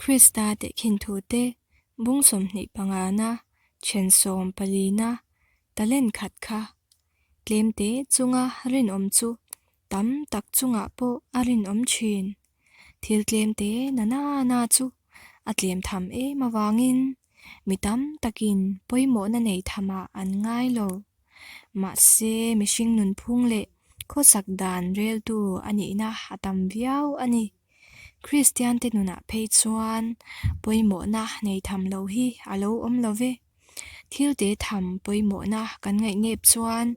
Krista tehkhin thute bung 25 na, then 14 na talent khat kha tlemte chunga rinawm chu tam tak chungah pawh a rinawm thin. Thil tlemte na na na chu a tlem tham em avangin mi tam takin pawimawhna nei thamah an ngai lo. Mahse mihring nunphung leh khawsak dan reltu a nihna a tam viau a ni. Kristiante nunah phei chuan pawimawhna nei tham lo hi a lo awm lo ve. Thil te tham pawimawhna kan ngaihnep chuan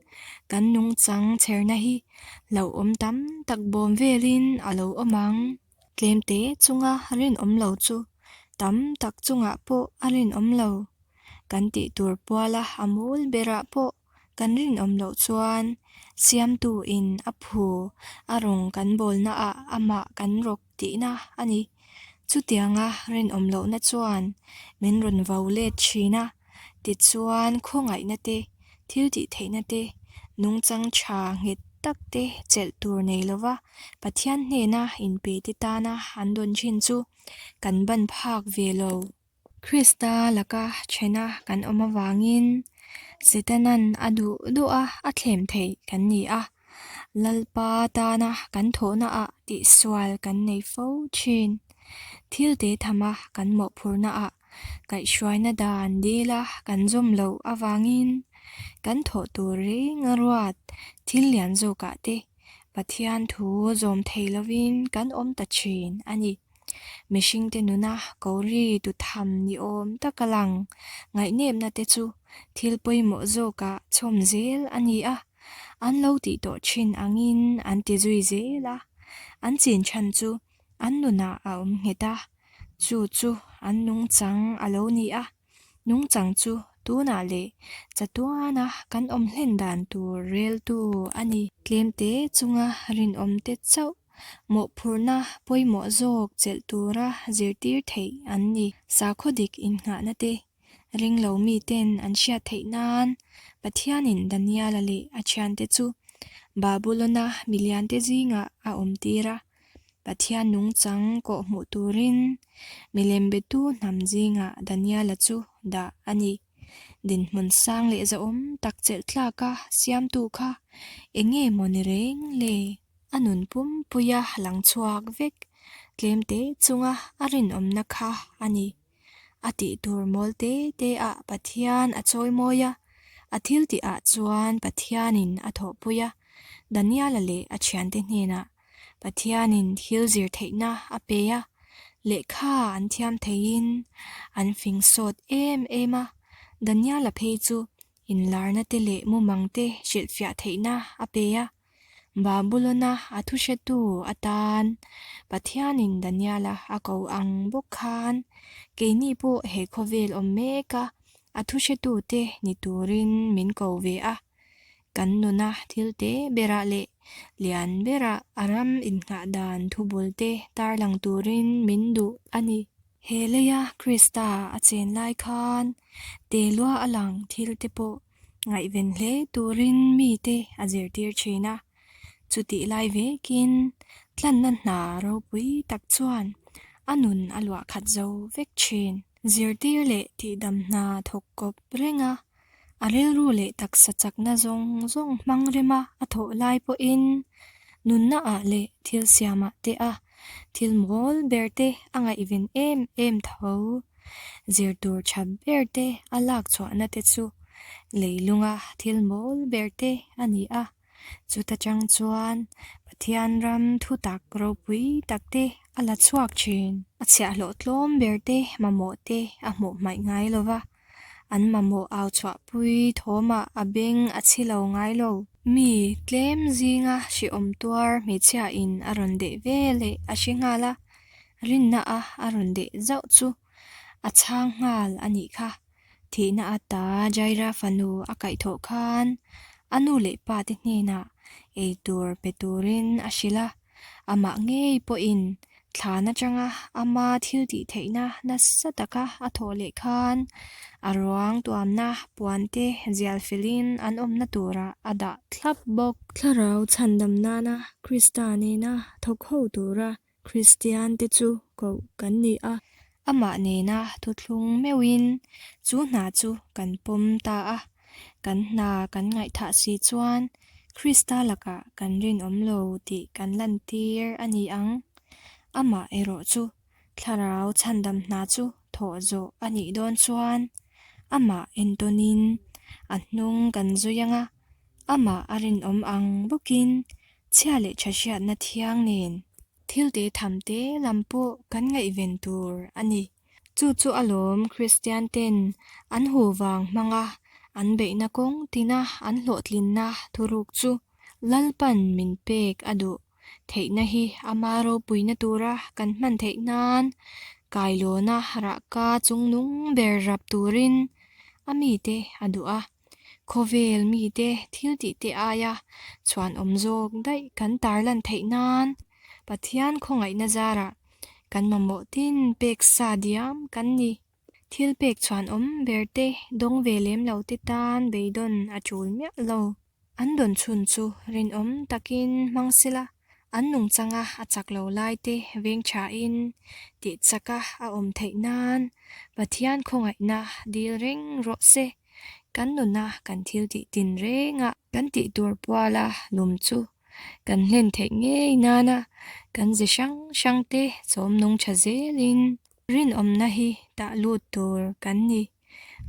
kan nungchang chherna hi hlauhawm tam tak bawm velin a lo awm ang. Tlemte chunga rinawm lo chu tam tak chungah pawh a rinawm lo. Kan tih tur puala a mawl berah pawh kan rinawm loh chuan Siamtu in a phu a rawng kan bawlna ah amah kan rawk tihna a ni. Chutianga rinawm lohna chuan min rawn vo let thin a, tichuan khawngaihna te, thil tih theihna te, nungchang tha nghet tak te chelh tur nei lova Pathian hnena inpe te tana an dawn thin chu kan ban phak ve lo. Krista laka thena kan awm avangin Setanan a duh duh a a thlem theih kan ni a, Lalpa tana kan thawhnaah tihsual kan nei fo thin. Thil te thama kan mawhphurnaah kaihhruaina dan dila kan zawm loh avangin kan thawh tur reng a ruat thil lian zawkah te Pathian thu zawm thei lovin kan awm ta thin a ni. Mihringte nuna ko ri tu tham ni awm taka lang ngaihnepna te chu thil pawimawh zawkah chhawm zel a ni a, an lo tih tawh thin angin an ti zui zel a, an chin chhan chu an nunah a awm nghet a, chu chu an nungchang a lo ni a. Nungchang chu tunah leh chatuana kan awm hlen dan tur reltu a ni. Tlemte chunga rinawmte chauh mawhphurhna pawimawh zawk chelh tura zirtir theih an ni. Sakhaw dik innghahna te ringlo miten an hriat theih nan Pathianin Daniela leh a thiante chu Babulona miliante zingah a awmtir a. Pathian nungchang kawh hmuh turin milem betu hnam zingah Daniela chu dah a ni. Dinhmun sang leh zahawm tak chelh tlaka siamtu kha eng nge maw ni reng le? A nun pumpuia lang chhuak vek tlemte chunga a rinawmna kha a ni. A tih tur mawl te te ah Pathian a chawi mawi a, a thil tih ah chuan Pathianin a thawhpui a, Daniela leh a thiante hnenah Pathianin thil zir theihna a pe a, lehkha an thiam theiin an fing sawt em em a, Daniela phei chu inlarna te leh mumang te hrilhfiah theihna a pe a. Babulona a thuhretu atan Pathianin Daniela a ko ang bawk khan keini pawh he khawvel awm meka a thuhretute ni turin min ko ve a. Kan nuna thil te berah leh lian berah a ram innghah dan thubulte tarlang turin min duh a ni. He leia Krista a chen lai khan telua a lang thil te pawh ngaihven hle turin mite a zirtir thin a. Chutih lai vekin tlanna hna ropui tak chuan a nun a luah khat zo vek thin. Zirtir leh tihdam hna thawk kawp reng a, a rilru leh taksa chakna zawng zawng hmang rema a thawh lai pawhin nunna ah leh thil siamah te a thil mawl ber te a ngaihven em em tho. Zir tur tha ber te a lak chhuahna te chu leilunga thil mawl ber te a ni a, chuta chang chuan Pathian ram thutak ropui tak te a la chhuak thin. A chhiahhlawh tlawm ber te mamawh te a hmuh hmaih ngai lo va, an mamawh au chhuahpui thawmah a beng a chhi lo ngai lo. Mi tlem zinga hrehawm tuar hmeichhia in a rawn deh ve leh a hre nghal a, rinna a a rawn deh zauh chu a chhang nghal a nih kha. Thihna ata Jaira fanu a kaihthawh khan a nu leh pa te hnenah eitur pe turin a hrilh a, amah ngei pawhin Thlan atanga ama thil tih theihna nasa taka a thawh leh khan a ruang tuamna puan te zial felin an awmna turah a dah thlap bawk. Thlarau chhandam nana Krista nena thawk ho tura Kristian te chu koh kan ni a. Amah nena thuthlung meuhin chu hna chu kan pawm ta a. Kan hna kan ngaihthah si chuan Krista lakah kan rinawm lo tih kan lantir a ni ang. Amah erawh chu Thlarau chhandam hna chu thawh zawh a nih dawn chuan amah entawnin a hnung kan zui ang a, amah a rinawm ang bawkin chhia leh tha hriatna thiang nen thil te tham te lam pawh kan ngaihven tur a ni. Chu chu alawm Kristian ten an hu vang hmanga an beihna kawng tina an hlawhtlinna thuruk chu Lalpan min pek a duh. Theihna hi ama ropuina tura kan hman theih nan kailawna rahka chungnung ber rap turin a mite a duh a. Khawvel mite thil tihte aia chhuanawm zawk daih kan tarlan theih nan Pathian khawngaihna zarah kan mamawh tin pek sa diam kan ni. Thil pek chhuanawm berte dawng ve lem lo te tan beidawn a tul miah lo. An dawn chhun chu rinawm takin hmang sela, an nungchanga a chak lo lai te veng thain tih chaka a awm theih nan Pathian khawngaihna dil reng rawh se. Kan nuna kan thil tih tin rengah kan tih tur puala lum chu kan hlen theih ngei nana kan ze hrang hrang te chawm nung tha zelin rinawmna hi tah lut tur kan ni.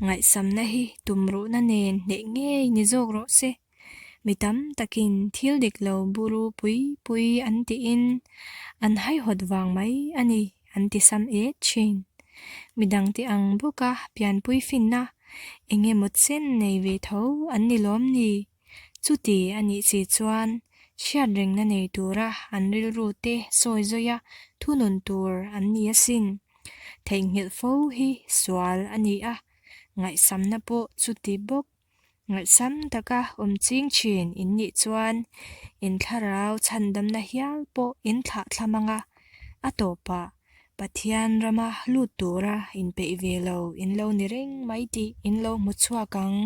Ngaihsamna hi tumruhna nen hneh ngei ni zawk rawh se. Mi tam takin thil dik lo buru pui pui an tiin an haihawt vang mai a ni an ti sam et thin. Mi dangte ang bawka pianpui finna eng emaw chen nei ve tho an ni lawm ni? Chuti a nih si chuan hriatrengna nei tura an rilru te sawi zawia thunun tur an ni asin. Theihnghilh fo hi sual a ni a, ngaihsamna pawh chuti bawk. Ngaihsam taka awm ching thin in nih chuan in thlarau chhandamna hial pawh in thlah thlam ang a, a tawpah Pathian rama lut tura inpeih ve lo in lo ni reng mai tih in lo hmu chhuak ang.